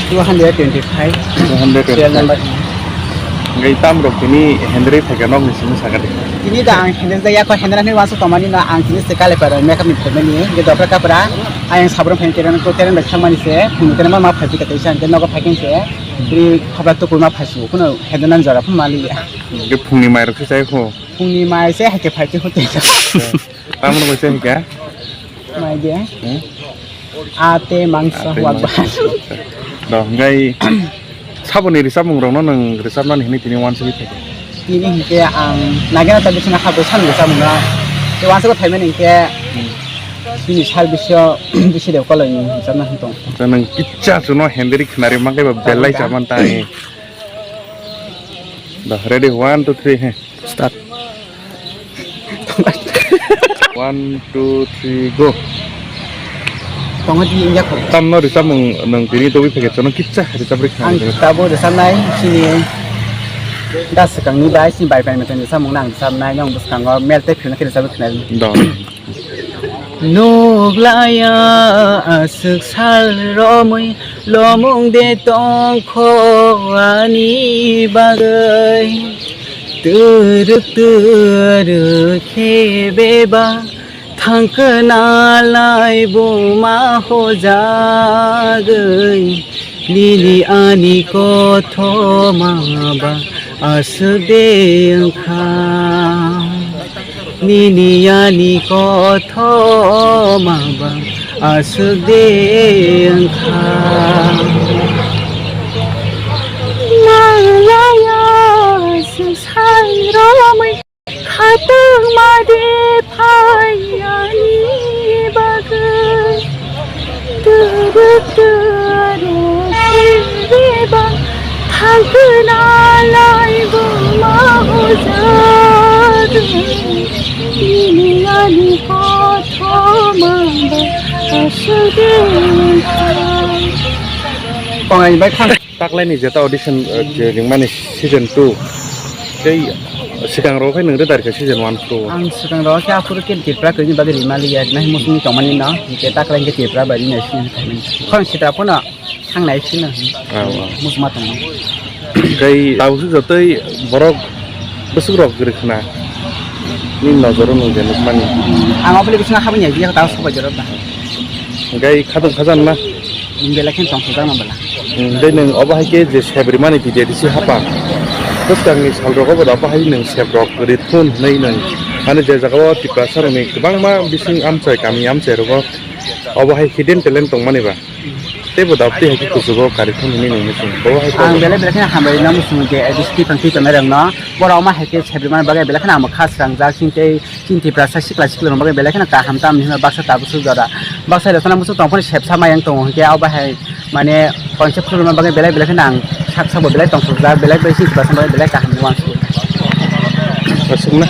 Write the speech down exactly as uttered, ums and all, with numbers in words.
Two hundred twenty-five. Two hundred twenty-five. Serial number. Hingke tam rok tini hendri phaikha nokni simi sakha de. Tini da ang hendri jaya ko hendra ni wansuk tomani no ang tini se kale para makeup ni phaimani hingke dopra kapra ayang sabro phain tereng ko tereng bai thangmani se phung tereng ma phai pika teisa hingke nogo phaikin se ri khobra tukur ma phaisu kuno hendra nan jora phun mali ya. Hingke phungni mai rok se chai kho. Phungni mai se haike phai te hote. Tamoni bai se hingke. Mai de. Hmm? Ate mangsa. Ate huak mangsa. Bahar. Do, hingke saboni risapmung rokno nwng risapnani hinwi tini wansugwi phaikha? Tini hingke ang nagena ta bisina habo sani risapmung no. Te wansugwi phaimani hingke bini sal bisio bisi de koloi ni risapna hintong. Acha nwng kicha chuno hendri khnari mangkaiba belai chaman ta. Do, ready, one, two, three, he. Start. One, two, three, go. Tongo di injak ko. Tamno risapmung nwng tini togwi phaikha, chono kicha risap rikha. Ang tabo risapnai, sini da swkangni bai, sini bai pai meten risapmung nang risapnai, nang bwskango mel tei phirna khe risap rikha. Do. Nuklaya aswk sal romwi lomong de tongkho ani bagwi. Twrwk twrwk khe bebak thangkhwna lai buma hojagwi. Nini ani kothoma ba aswk de wngkha. Nini ani kothoma ba aswk de wngkha. Malaya swsai romwi khatungma de phai ani bagwi. Twrwk twrwk khe bebak thangkhwna lai buma hojagwi. Nini ani kothoma ba aswk de wngkha. Tongnai bai khang. Taklaini jeta audition, eh, je ringmani season two. Tei swkang rok khai nwng rwdar kha season one, two. Ang swkang rok khe aphuru khe Tripura kwrwini bagwi rimaliya, nai musung tongmani no, hingke taklai hingke Tripura bai rinai sini thangmani. Khorang sitra phano thangnai sino. Ah, ah. Musuma tongmani. Tei tabuk se jotoi borok bwswk rok kwrwi khna. Nini nojoro nwng je nukmani. Ang oboni bisingo habani idea tabuk sobai jorok da. Hingke khatung khajan na? Belai khe tong sojak no bela. Hmm, tei nwng obo hai khe je sebrimani T T A D C hapang. Bwskangni sal rogo bo da obo hai nwng sep rok rit phun hwnwi nwng. Mane je jaga o Tiprasa rokni kwbangma bising amchai kami amchai rogo obo hai hidden talent tongmani ba. Tei bo da tei hai khe kuchugo kari phun hwnwi nwng muchung. Bo hai ang khe belai belai khe hambai no muchung je A D C twi phang twi tongnai rok no. Borok omo hai khe sebrimani bagwi belai kheno ang bo kha srangjak, chini tei chini Tiprasa sikla siklirok bagwi belai kheno kaham tamni hwnba baksa tabuk suk jora. Baksa rok kheno muchung tong phano sepsa mayang tongo, hinkhe abo hai mane concept khuluma bagwi belai belai kheno ang sak sabo belai tongthokjak, belai belai chini Tiprasa bagwi belai kaham uansuk. Aswk na?